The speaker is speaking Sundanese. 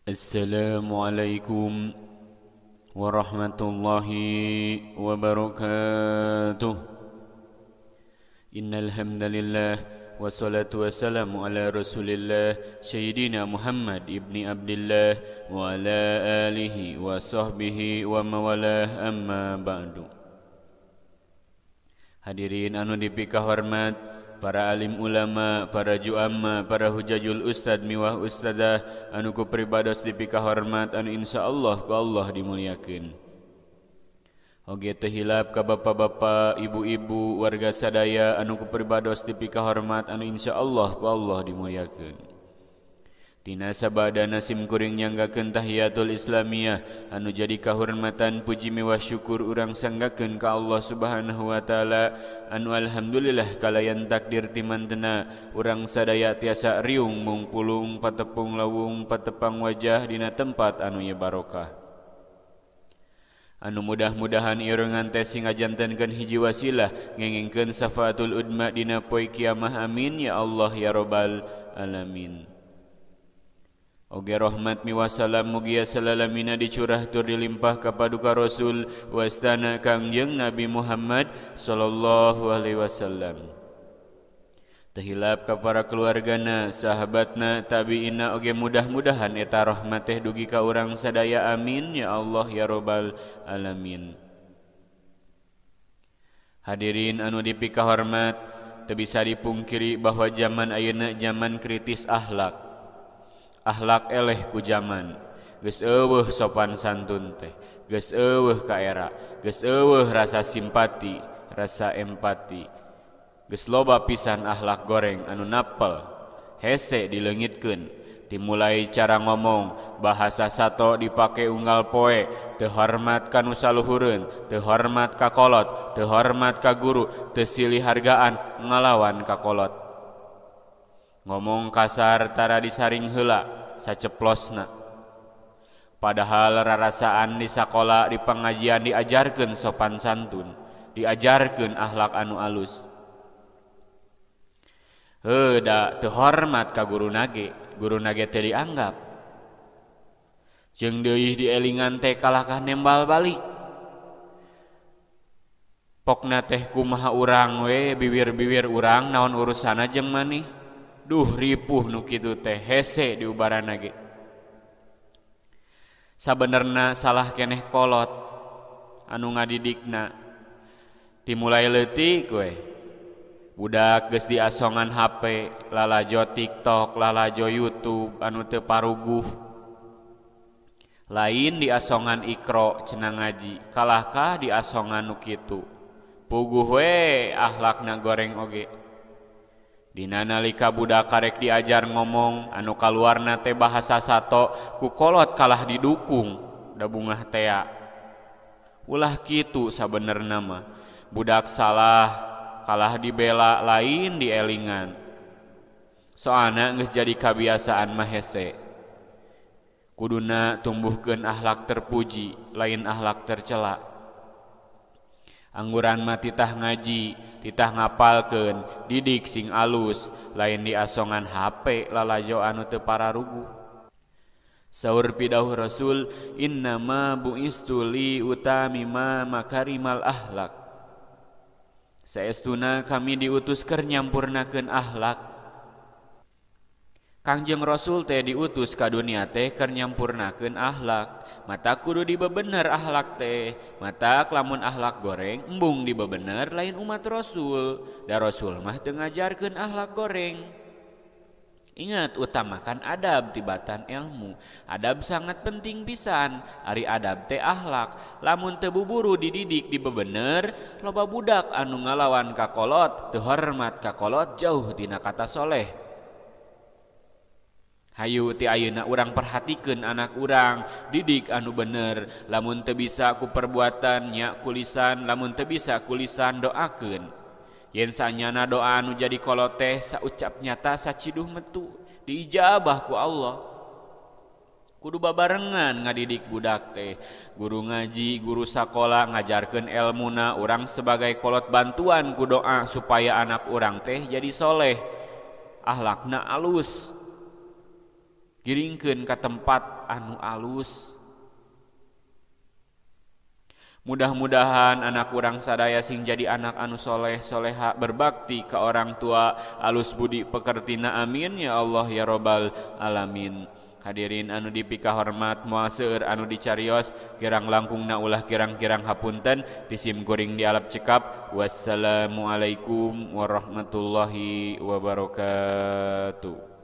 Assalamualaikum warahmatullahi wabarakatuh. Innal hamdalillah wassalatu wassalamu ala Rasulillah Sayyidina Muhammad ibni Abdillah wa ala alihi wa sahbihi wa mawalah, amma ba'du. Hadirin anu dipikahormat, para alim ulama, para juama, para hujajul ustad miwah ustadah anu ku pribados dipikahormat, anu insyaallah ku Allah dimuliakeun. Oge teu hilap ka bapak-bapak, ibu-ibu, warga sadaya anu ku pribados dipikahormat, anu insyaallah ku Allah dimuliakeun. Tina sabadana sim kuring nyanggakeun tahiyatul islamiyah anu jadi kahormatan puji miwah syukur urang sanggakeun ka Allah Subhanahu wa taala, anu alhamdulillah kalayan takdir timantena urang sadaya tiasa riung mungpulung patepung lawung patepang wajah dina tempat anu ieu barokah. Anu mudah-mudahan irengan teh sing ngajantenkeun hiji wasilah ngengingkeun syafaatul udma dina poe kiamah, amin ya Allah ya rabbal alamin. Oge rahmat miwasalam mugia salalamina dicurah tur dilimpah ka paduka Rasul wastana Kangjeng Nabi Muhammad sallallahu alaihi wasallam. Tehilap ka para keluargana, sahabatna, tabiina, oge mudah-mudahan eta rahmat teh dugi ka urang sadaya, amin ya Allah ya rabbal alamin. Hadirin anu dipikahormat, teu bisa dipungkiri bahwa zaman ayeuna zaman kritis akhlak. Akhlak eleh ku zaman, geus eueuh sopan santun teh, geus eueuh kaera, geus eueuh rasa simpati, rasa empati. Geus loba pisan akhlak goreng anu napel, hese dileungitkeun. Dimulai cara ngomong, bahasa sato dipake unggal poe, teu hormat ka nu saluhureun, teu hormat ka kolot, teu hormat ka guru, teu silih hargaan ngalawan ka kolot. Ngomong kasar tara disaring heula saceplosna. Padahal rarasaan di sakola, di pengajian diajarkeun sopan santun, diajarkeun akhlak anu alus. Heuh da teu hormat ka guru nage, guru nage teh dianggap. Jeung deui dielingan teh kalahkah nembal balik. Pokna teh kumaha urang we, biwir-biwir urang naon urusana jeung maneh. Duh ripuh nu kitu teh hese diubarana ge. Sabenerna salah keneh kolot anu ngadidikna. Dimulai leutik we. Budak geus diasongan HP, lalajo TikTok, lalajo YouTube anu teu paruguh. Lain diasongan Iqra cenah ngaji, kalahkah diasongan nu kitu. Puguh we akhlakna goreng oge. Dina nalika budak karek diajar ngomong anu kaluarna teh bahasa sato ku kolot kalah didukung da bungah tea. Ulah kitu sabenerna mah. Budak salah kalah dibela lain dielingan. Soalna geus jadi kabiasaan mah hese. Kuduna tumbuhkeun akhlak terpuji lain akhlak tercela. Angguran mah titah ngaji, titah ngapalkeun, didik sing alus, lain diasongan HP lalajo anu teu pararuguh. Saur pidauh Rasul, innama bu'istu li utamima makarimal akhlak. Saestuna kami diutus keur nyampurnakeun akhlak. Kangjeng Rasul teh diutus ka dunia teh keur nyampurnakeun akhlak. Mata kudu dibebener akhlak teh, mata lamun akhlak goreng embung dibebener lain umat Rasul. Da Rasul mah teu ngajarkeun akhlak goreng. Ingat, utamakan adab tibatan ilmu. Adab sangat penting pisan. Ari adab teh akhlak. Lamun teu buburu dididik dibebener, loba budak anu ngalawan ka kolot, teu hormat ka kolot, jauh tina kata soleh. Hayu ti ayeuna urang perhatikeun anak urang, didik anu bener. Lamun teu bisa ku perbuatan nya ku lisan, lamun teu bisa ku lisan doakeun. Yen sanyana doa anu jadi kolot teh saucap nyata saciduh metu, diijabah ku Allah. Kudu babarengan ngadidik budak teh. Guru ngaji, guru sakola ngajarkeun elmuna, urang sebagai kolot bantuan ku doa supaya anak urang teh jadi soleh, akhlakna alus. Giringkeun ka tempat anu alus. Mudah-mudahan anak urang sadaya sing jadi anak anu soleh soleha, berbakti ke orang tua, alus budi pekertina, amin ya Allah ya robbal alamin. Hadirin anu dipikahormat, moal seueur anu dicarios, kirang langkungna ulah kirang-kirang hapunten, ti sim kuring dialap cekap. Wassalamualaikum warahmatullahi wabarakatuh.